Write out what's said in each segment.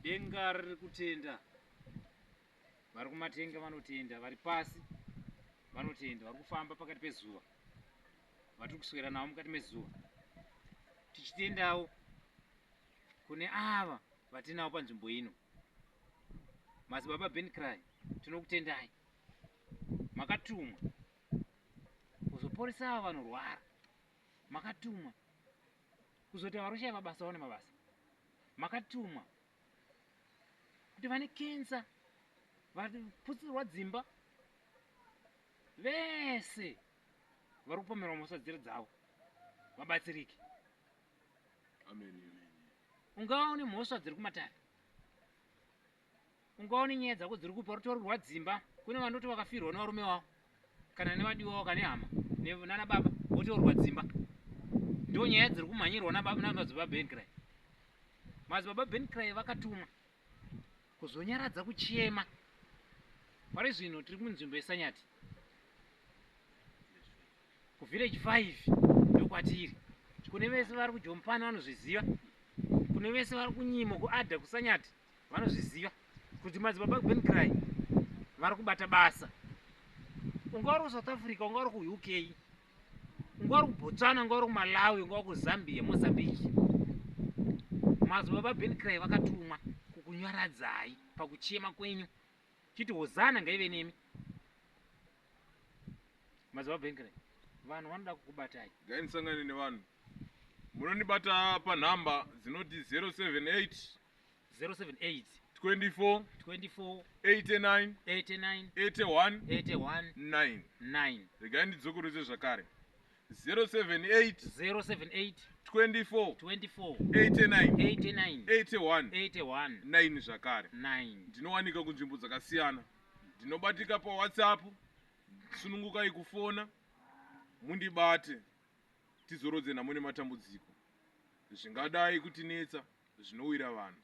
Denga riri kutenda, vari kumatenga vanotenda, vari pasi vanotenda, vari kufamba pakati pezuva, vatiri kuswera navo mukati mezuva, tichitendawo kune ava vatinavo panzvimbo ino. Madzibaba Ben Cry, tinokutendai, makatumwa kuzoporesa ava vanorwara, makatumwa kuzoti vari kushaya mabasa vaone mabasa, makatumwa kuti vane kensa vaputsirwa dzimba vese vari kupomerwa mhosva dziri dzavo vabatsirike. Amen. Ungava une mhosva dziri kumatare, ungava une nyaya dzako dziri kupa rutorerwa dzimba, kune vanoti vakafirwa nevarume wavo kana nevadiwa wavo kana nehama nana baba votorerwa dzimba. Ndo nyaya dziri kumhanyirwa namadzibaba Ben Cry. Madzibaba Ben Cry vakatumwa kuzonyaradza kuchema. Pari zvino tiri munzvimbo yeSanyati kuvillage 5 ndokwatiri. Kune vese vari kuJompani vanozviziva, kune vese vari kunyimo kuadha kuSanyati vanozviziva kuti madzibaba Ben Cry vari kubata basa. Ungava uri kuSouth Africa, ungava uri kuUK, ungava uri kuBotswana, ungava uri kuMalawi, ungava kuZambia, Mozambique, madzibaba Ben Cry vakatumwa kukunyaradzai pakuchema kwenyu, chiti hozana ngaive nemi. Madzibaba Ben Cry, vanhu vanoda kukubatai. Gai ndisangane nevanhu. Munondibata panhamba dzinoti 078 078 24 24 89 89 81 81 9. 9. Regai ndidzokorose zvakare. 078 078 24 24 89 89 81 81 9 zvakare. 9. Ndinowanika kunzvimbo dzakasiyana. Ndinobatika paWhatsApp, sunungukai kufona, mundibate tizorodze nhamo nematambudziko zvingadai kutinetsa zvinowira vanhu.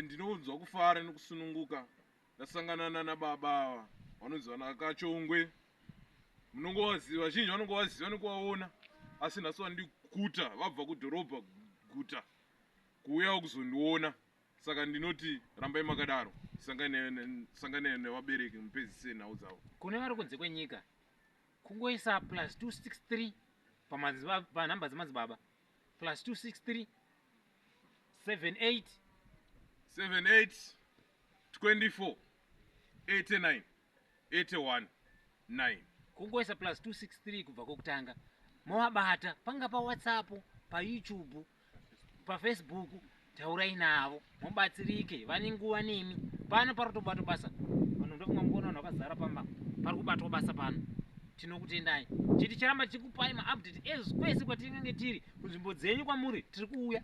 Ndinonzwa kufara nekusununguka ndasangana nana baba ava vanonzi vana Kachongwe. Munongovaziva, vazhinji vanongovaziva nekuvaona, asi nhasi vandikuta vabva kudhorobha guta kuuyawo kuzondiona. Saka ndinoti rambai makadaro, sanganai nevabereki mupedzise nhau dzavo. Kune vari kunze kwenyika, kungoisa plus 263 panhamba dzemadzibaba, plus 263 78 78 24 89 81 9. Kungoisa plus 263 kubva kwokutanga, movabata panga paWhatsApp, paYouTube, paFacebook, taurai navo mubatsirike, vane nguva nemi. Pano pari kutobatwa basa, vanhu ndofunga mukuona vanhu vakazara pamba, pari kubatwa basa pano. Tinokutendai, chiti charamba tichikupai maupdate kwese kwatinenge tiri, kunzvimbo dzenyu kwamuri tiri kuuya.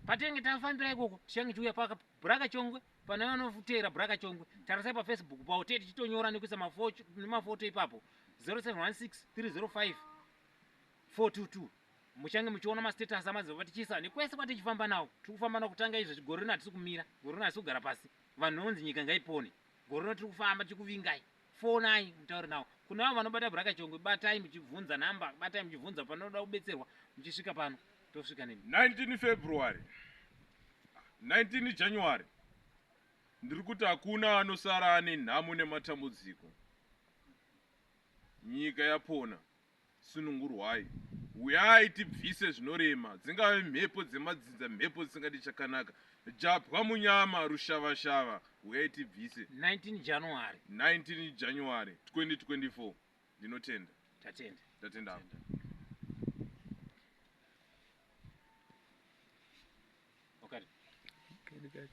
Patinenge tafambira ikoko tichange tichiuya paka Braka Chongwe, pane vanoteera Braka Chongwe, tarisai paFacebook pavo, tee tichitonyora nekuisa nemafoto ipapo. 0716 305 422 muchange muchiona mastatus amadzibaba tichiisa nekwese kwatichifamba nawo. Tiri kufamba nawo kutanga izvezvi, gore rino hatisi kumira, gore rino hatisi kugara pasi. Vanhu vanonzi nyika ngaipone, gore rino tiri kufamba tichikuvingai. Fonai mutaure nawo. Kune avo vanobata Braka Chongwe, batai muchibvunza namba, batai muchibvunza panoda kubetserwa, muchisvika pano tosvika nemi. 19 February, 19 January, ndiri kuti hakuna anosara ane nhamo nematambudziko. Nyika yapona, sunungurwai, uyai tibvise zvinorema, dzingave mhepo dzemadzinza, mhepo dzisingadi chakanaka, jabwa munyama, rushavashava, uyai tibvise. 19 January. 19 January 2024. Ndinotenda. Tatenda. Tatenda. Okay. Good, good.